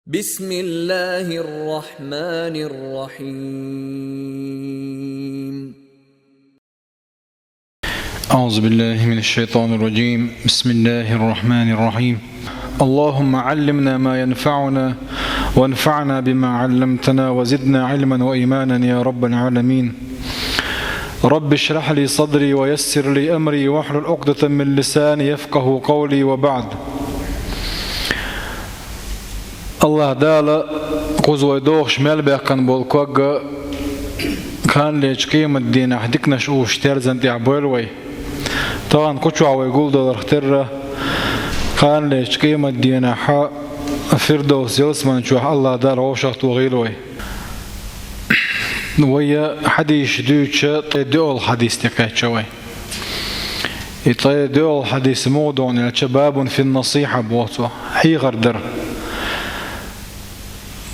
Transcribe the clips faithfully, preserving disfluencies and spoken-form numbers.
بسم الله الرحمن الرحيم. أعوذ بالله من الشيطان الرجيم. بسم الله الرحمن الرحيم. اللهم علمنا ما ينفعنا وانفعنا بما علمتنا وزدنا علما وإيمانا يا رب العالمين. رب اشرح لي صدري ويسر لي أمري واحلل عقدة من لساني يفقه قولي وبعد. АллахӀ Дала кхуза вай дохуш мел баьккхина болу ког а кхана лечу къематдийнахь диканаш уьш терзан тӀехь бойла вай. Тахана кху чохь вай гулдаларх терра, кхана лечу къематдийнахь Фирдовс ялсамани чохь АллахӀ Дала вовшахтохийла вай. Вай хьадисаш дуьйцуча ткъе доьалгӀа хьадис тӀе кхаьчча вай. И ткъе доьалгӀа хьадис муха ду аьлча, бабун фин насихьа боху цо, хьехар дар.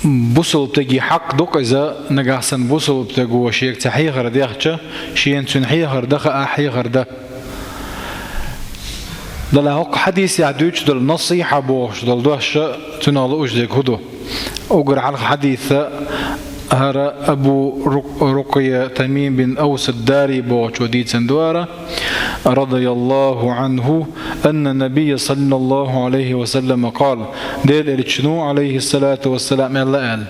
Бусалба стеган хьакъ ду-кх иза, нагахь санна бусалба стаго шега цхьа хьехар дехча, шена цуьнан хьехар дан хаа, хьехар дан. Делахь хӀокху хьадисехь дуьйцуш долу насихьа бохуш долу дош, цунах лууш дерг хӀун ду? Уггар хьалха хьадис хӀара Абу Ру-, Рукъя Тамим бин Авс ад-Дари бохучо дийцина ду хӀара, радияллаху Ӏанху, анна набийя саллаллаху Ӏалайхи ва саллама къала, Делан Элчано, Ӏалайхиссалату вассалам, аьлла аьлла: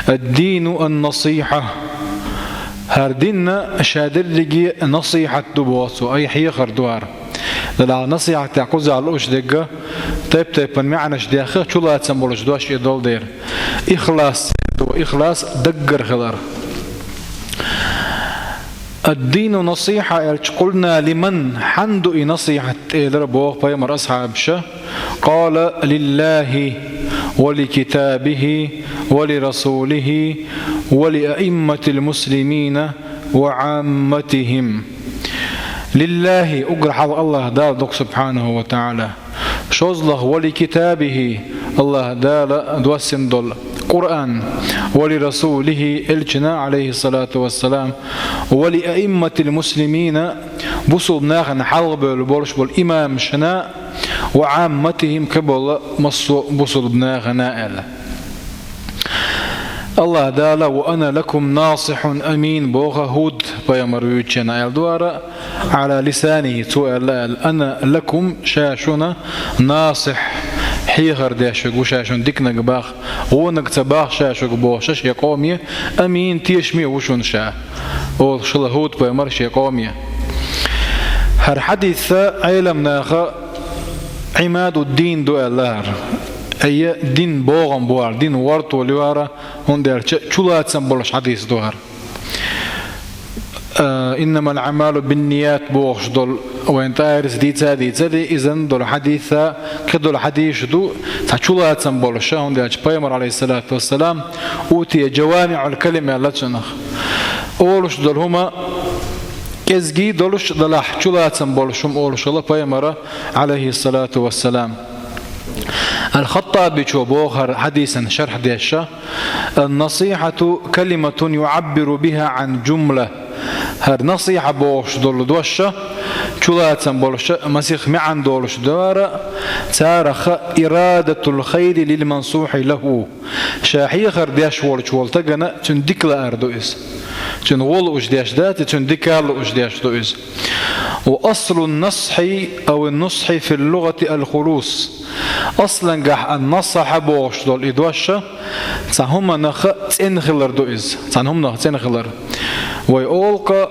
«Ад-дину ан-насихьа». ХӀара дин ша дерриге насихьат ду боху цо, ай хьехар ду хӀара. Делахь насихьатехь кхузахь лууш дерг тайп-тайпана маьӀнаш дехха, чулацам болуш дош и долу дера. Ихлас ду, ихлас даггара хилар. «Ад-дину насихьа» аьлча, къулна лиман, хьанна ду и насихьат, элира боху пайхамар асхьабаша. Къала: лиллахи ва ли китабихи ва ли расулихи ва ли аимматил муслимина ва Ӏамматихим. Лиллахи, уггар хьалха АллахӀ Дала ду-кх, субхьанаху ва таӀала. ШозлагӀа: ва ли китабихи, АллахӀ Дала доссина долу Къуръан, ва ли расулихи, Элчана, Ӏалайхиссалату вассалам, ва ли аимматил муслимина, бусалба нахана хьалхабевлла болуш болу имамашна, ва Ӏамматихим, кхиболу массо а бусалба нахана аьлла. АллахӀ Дала: «Ва ана лакум насихьун амин», – боху ХӀуд пайхамар вуьйцученна аьлла ду хӀара, Ӏала лисанихи, цо аьлла аьлла: «Ана лакум», ша шуна, насихь, хьехар деш верг ву ша шуна, диканиг боху, вониг ца боху ша шуьга боху ша шен къоме, амин, тешаме ву шуна ша, олуш хилла ХӀуд пайхамар шен къоме. ХӀара хьадис Ӏеламнаха Ӏимадуд-дин ду аьлла хӀара. Айя, дин богӀам бу хӀара, дин вортол ю хӀара, хӀунда аьлча чулацам болуш хьадис ду хӀара. А, «Иннамал аъмалу бинният» бохуш долу вайн тӀаьхьарца дийца а дийцале, иза долу хьадис, кхидолу хьадисаш ду, цхьа чулацам болуш, хӀунда аьлча пайхамар, Ӏалайхиссалату вассалам, утия джавамиӀул калим аьлла цунах. Олуш долу хӀума кӀезгий долуш, делахь чулацам болуш хӀума олуш хилла пайхамара, Ӏалайхиссалату вассалам. Ал-Хаттабичо боху хӀара хьадисан шархь деш: «Ан-насихьату калиматун юӀаббиру биха Ӏан джумла». ХӀара насихьа бохуш долу дош, чулацам болуш, масех маьӀна долуш ду хӀара, царах ирадатул хайри лил мансухьи лаху. Ша хьехар деш волчу волу стагана цуьнан дика лаар ду иза. Цуьнан гӀо лууш деш дац, цуьнан дика лууш деш ду иза. Ва аслун насхьи ав нусхьи фил лугӀати ал-хулус. Аслангахь ан-насахьа бохуш долу и дош, цхьа хӀуманах цӀена хилар ду иза, цхьана хӀуманах цӀена хилар. Вай олу-кх,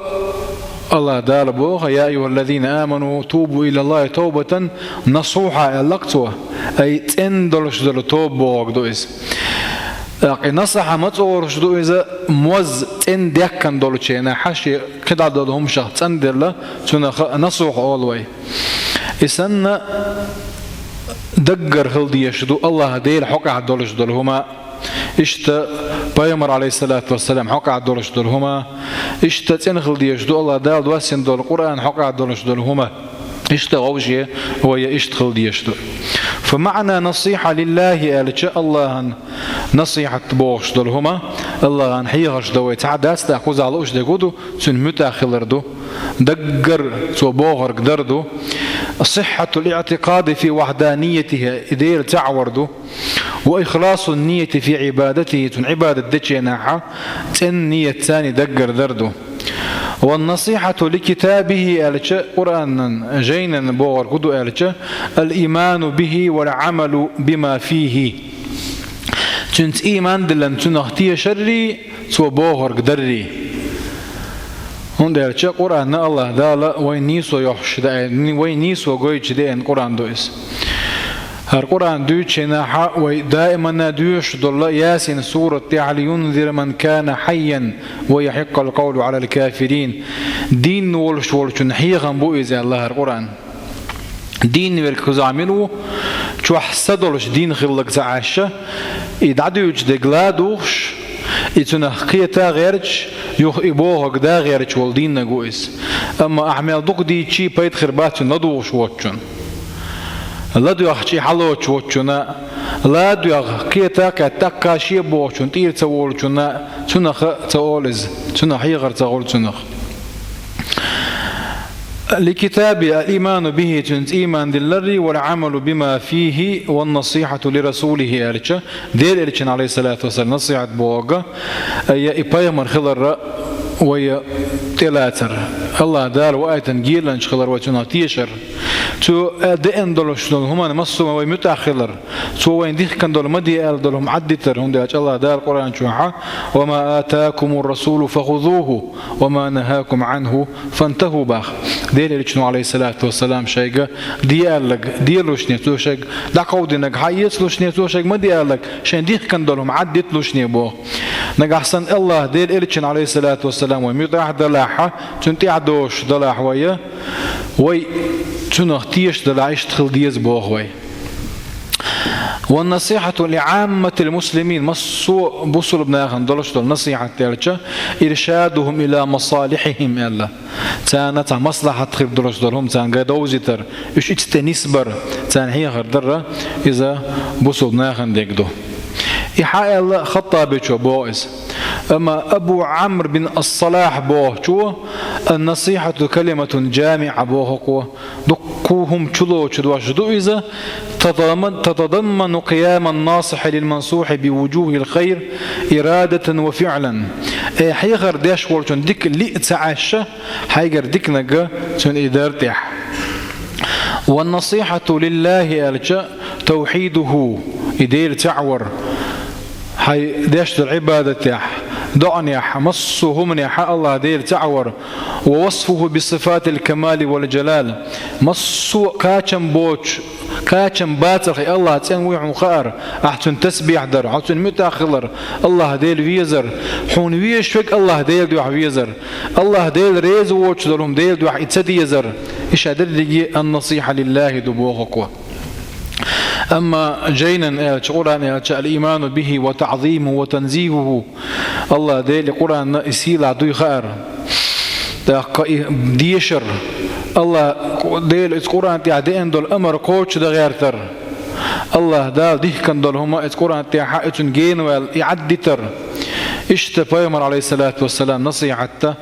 АллахӀ Дала боху: «Я айюхаллазина аману, тубу илаллахи тавбатан насухьа», аьлла-кх цо. Ай, цӀена долуш долу тоба бохург ду иза. ТӀаккха и насахьа ма цӀоруш ду иза, моз цӀена дехкина долчу хенахь, шен кхидӀа долу хӀуманах цӀанделла, цунах насухьа олу вай. И санна, даггара хила дезаш ду АллахӀ Делан хьокъехь долуш долу хӀума. Иштта пайхамар, Ӏалайхиссалату вассалам, хьокъехь долуш долу хӀума. Иштта цӀена хила дезаш ду АллахӀ Дала доссина долу Къуръан хьокъехь долуш долу хӀума. Иштта вовшех вай иштта хила дезаш ду. Фа маъна насихьа лиллахи аьлча, АллахӀан насихьат бохуш долу хӀума, АллахӀан хьехарш дан вай цхьа дац, тӀаккха кхузахь лууш дерг хӀун ду, цуьнан муьтӀахь хилар ду, даггара цо бохург дар ду, сихьхьатул иътикъади фи вахьданиятихи, и Дела цхьаъ вар ду, وإخلاص النية في عبادته, цун Ӏибадат дечу хенахь цӀена нийят царна даггара дар ду. والنصيحة لكتابه аьлча, Къуръанан жайнан бохург хӀун ду аьлча, الإيمان به والعمل بما فيه. Цуьнца ийман диллина, цунах тешаррий, цо бохург даррий. ХӀунда аьлча Къуръан АллахӀ Дала вайна нийсо йохьуш деана, вайна нийсо гойтуш деана Къуръан ду иза. ХӀара Къуръан дуьйцучу хенахь вай даиманна доьшуш долу Ясин сурат тӀехь: «لينذر من كان حيا ويحق القول على الكافرين». Дийна волуш волчун хьехам бу иза аьлла хӀара Къуръан. Дийна верг кхузахь мила ву, чохь са долуш дийна хилларг ца Ӏаш, и дӀадуьйцуш дерг ладугӀуш, и цунах кхета а гӀерташ, юха и бохург да а гӀерташ волу дийннарг ву иза. Амма ахь мел дукха дийцча а пайда хир бац цуьнан ладугӀуш воцучунна. ЛадоьгӀча и хьалоцуш воцучунна, ладоьгӀу, кхета а кхетта, тӀаккха шен бохучунна тӀера ца волучунна, цунах а ца олу иза, цунах хьехар ца хуьлу цунах. لكتابه الإيمان به, цуьнца ийман дилларрий, والعمل بما فيه والنصيحة لرسوله аьлча, Делан Элчанна, عليه الصلاة والسلام, насихьат бохург, я и пайхамар хилар вай тӀелацар. АллахӀ Дала ваийтина гӀийланча хилар вай цунах тешар. Цо деана долуш долу хӀуманна массо а вай муьтӀахь хилар. Цо вайна дихкина долу ма де аьлла долу хӀума Ӏаддитар, хӀунда аьлча АллахӀ Дала Къуръан чохь: «وما آتاكم الرسول فخذوه وما نهاكم عنه فانتهوا», боху. Делан Элчано, عليه الصلاة والسلام, шайга де аьлларг делушехь, цо шайга дӀакховдийнарг схьаэцалушехь, цо шайга ма де аьлларг, шайна дихкина долу хӀума Ӏаддиталушехь боху. Нагахь санна АллахӀ Делан Элчанна, عليه الصلاة والسلام, вай муьтӀахь далахь, цунна тӀаьхьа доцуш далахь вай, вай цунах тешаш далахь, иштта хила деза боху вай. والنصيحة لعامة المسلمين, массо а бусулба нахана долуш долу насихьат аьлча, إرشادهم إلى مصالحهم аьлла. Царна цхьа маслахьат хир долуш долу хӀума царна ган довзийтар, уьш иццате нисбар, царна хьехар дар, иза бусулба нахана дерг ду. И хьан аьлла Хаттабичо боху иза. Амма Абу Ӏамр бин ас-Салахь бохучо: «النصيحة كلمة جامعة», боху кхо. Дуккха хӀума чулоцуш дош ду иза, تتضمن، تتضمن قيام الناصح للمنصوح بوجوه الخير إرادة وفعلا. Э, хьехар деш волчун дика лиъ ца Ӏаш, хьайгара диканиг цуьнан и дар тӀехь. والنصيحة لله аьлча, توحيده, и Дела цхьаъ вар. Хьайн деш долу Ӏибадатехь, доӀанехь, массо а хӀуманехь АллахӀ Дела цхьаъ вар. ووصفه بصفات الكمال والجلال. Массо а кхачам боцуш, кхачам бацарх и АллахӀ цӀена вуй хьуна хаар, ахь цуьнан тасбихь дар, хьо цуьнан муьтӀахь хилар, АллахӀ Дела везар, хьуна везаш верг АллахӀ Дела дуьхьа везар, АллахӀ Дела реза воцуш долу хӀума Дела дуьхьа и ца дезар, и ша дерриге النصيحة لله ду боху кхо. Амма жайнан аьлча, Къуръан аьлча, الإيمان به وتعظيمه وتنزيهه. АллахӀ Дела Къуръанна и сийлахь дуй хаар. ТӀаккха и дешар. АллахӀ Дела иза Къуръан тӀехь деана долу амар кхочушдан гӀертар. АллахӀ Дала дихкина долу хӀума иза Къуръан тӀехь, и цуьнан генаваьлла, и Ӏаддитар. Иштта пайхамар, عليه الصلاة والسلام, насихьатта,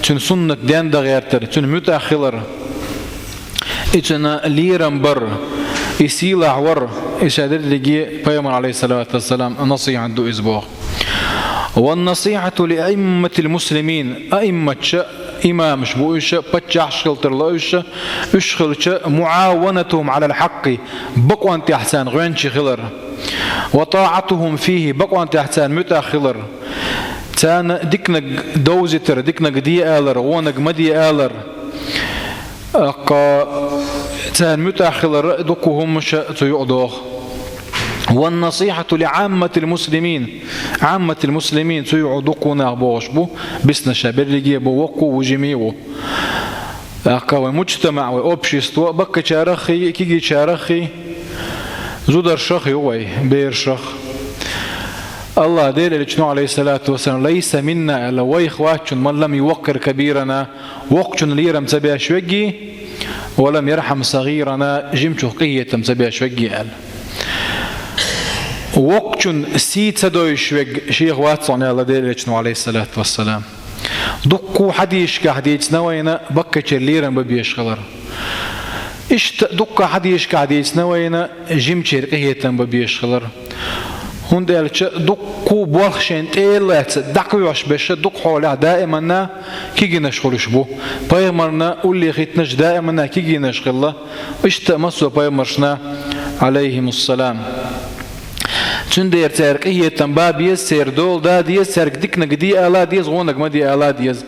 цуьнан суннат дендан гӀертар, цуьнан муьтӀахь хилар. И цуьнан лерам бар, и сийлахь вар, и ша дерриге пайхамар, عليه الصلاة والسلام, насихьат ду иза боху. والنصيحة لأئمة المسلمين, аимматаш, имамаш бу уьш, паччахьаш хила тарло уьш, уьш хилча, معاونتهم على الحق, бакъонан тӀехь царна гӀоьнча хилар, وطاعتهم فيه, бакъонан тӀехь царна муьтӀахь хилар, царна диканиг довзийтар, диканиг де алар, вониг ма де алар. ТӀаккха царна муьтӀахь хилар дуккха хӀуманаш цу юкъа доху. والنصيحة لعامة المسلمين. عامة المسلمين цу юкъа дуккха нах бохуш бу, биснарш берриге а бу, воккха а ву, жима а ву. ТӀаккха вай муджтамаъ, вай общество, баккхийчарах а, кегийчарах а, зударшах а ю вай, берашах. АллахӀ Делан Элчано, عليه الصلاة والسلام, ليس منا аьлла, вайх вац цунах, من لم يوقر كبيرنا, воккхачун лерам ца беш верг, ولم يرحم صغيرنا, жимачух къинхетам ца беш верг аьлла. Воккхачун сий ца дойуш верг шех вац цунах аьлла Делан Элчано, عليه الصلاة والسلام. Дуккха хьадисашкахь дийцина вайна баккхийчеран лерам бан безаш хилар. Иштта дуккха хьадисашкахь дийцина вайна жимачеран къинхетам бан безаш хилар. ХӀунда аьлча дуккха болх шайна тӀера лаьцна дӀакхоьхьуш берш дукха хьолехь даиманна кегийнаш хуьлуш бу. Пайхамарна уллехь хӀиттинарш даиманна кегийнаш хилла, иштта массо а пайхамаршна, Ӏалайхимуссалам. Цундела церан къинхетам бан беза, церан дола дан деза, цаьрга диканиг де ала деза, вониг ма де ала деза.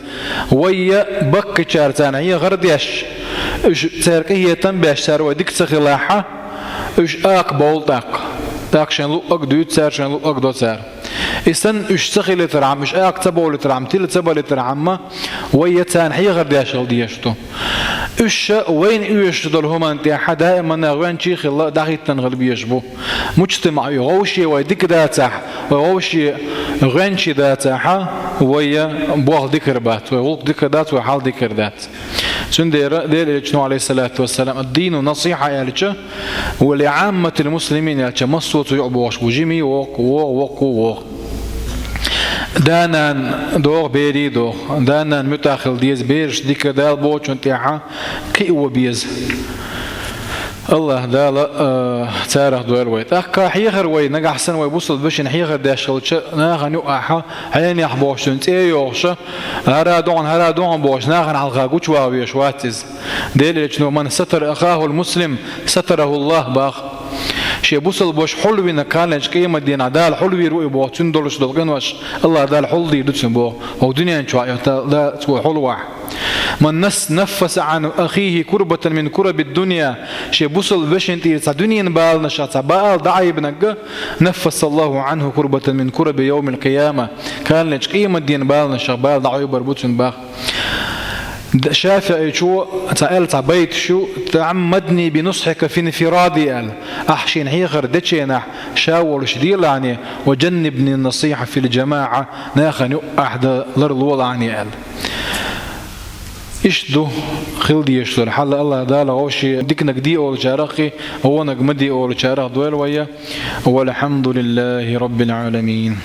Вай а баккхийчара царна хьехар деш, уьш церан къинхетам беш, цара вай дика ца хилахь, уьш акха бовла тӀаккха. ТӀаккха шайн луъург дуьйцу цара, шайн луъург до цара. И санна уьш ца хилийтархьама, уьш акха ца бовлийтархьама, тила ца балийтархьама, вай а царна хьехар деш хила дезаш ду. Уьш а вайна оьшуш долу хӀуманна тӀехь даиманна гӀоьнчий хилла, дӀахӀиттина хила безаш бу. Муджтамаъ ю, вовшех вай дика дацахь, вай вовшех гӀоьнчий дацахь, вай болх дикар бац, вай гӀуллакх дикар дац, вай хьал дикар дац. Цундела Делан Элчано, Ӏалайхиссалату вассалам, «Ад-дину насихьа» аьлча, «ва ли Ӏамматил муслимин» аьлча, массо а цу юкъа бохуш бу, жимий воху, вогӀу, воккху воху. Да-нана доху, берий доху. Да-нана муьтӀахь хила деза, бераш дика Дала бохучунна тӀехь кхиа ван беза. АллахӀ Дала, а, царах дойла вай. ТӀаккха хьехар вай, нагахь санна вай бусалба вешина хьехар деш хилча, нахана юкъахь, хьенех бохуш цуьнан цӀе йохуш, хӀара догӀна, хӀара догӀна бохуш, нахана хьалха гучуваха везаш вац иза. Делан Элчано: «Ман сатара ахахул муслим, сатарахуллахӀ», бах. Шен бусалба ваша хьулвинарг кханлерчу къематдийнахь Дала хьулвийр ву и боху, цуьнан долуш долу къинош АллахӀ Дала хьулдийр ду цуьнан боху. ХӀокху дуьнен чохь а Дала цо хьулвахь. «Ман нас-, наффаса Ӏан ахихи курбатан мин курабид дунья», шен бусалба вешина тӀера цхьа дуьненан баланашах цхьа бала дӀаайбинарг, «наффасаллахӀу Ӏанху курбатан мин кураби йовмил къияма», кханлерчу къематдийнан баланашах бала дӀаайбар бу цуьнан бах. Д-, ШафиӀичо цхьа аьлла цхьа байташ ю: «ТаӀаммадни би нусхьика фи инфиради», аьлла. Ахь шена хьехар дечу хенахь ша волуш делахьане, «ва жаннибни насихьа фил жамаӀа», нахана юкъахь дан ларлолахьане аьлла. Иштта ду хила дезаш долу хьал. АллахӀ Дала вовшех диканиг де олучарах а, вониг ма де олучарах а дойла вай. Валхьамдулиллахи Раббил Ӏаламин.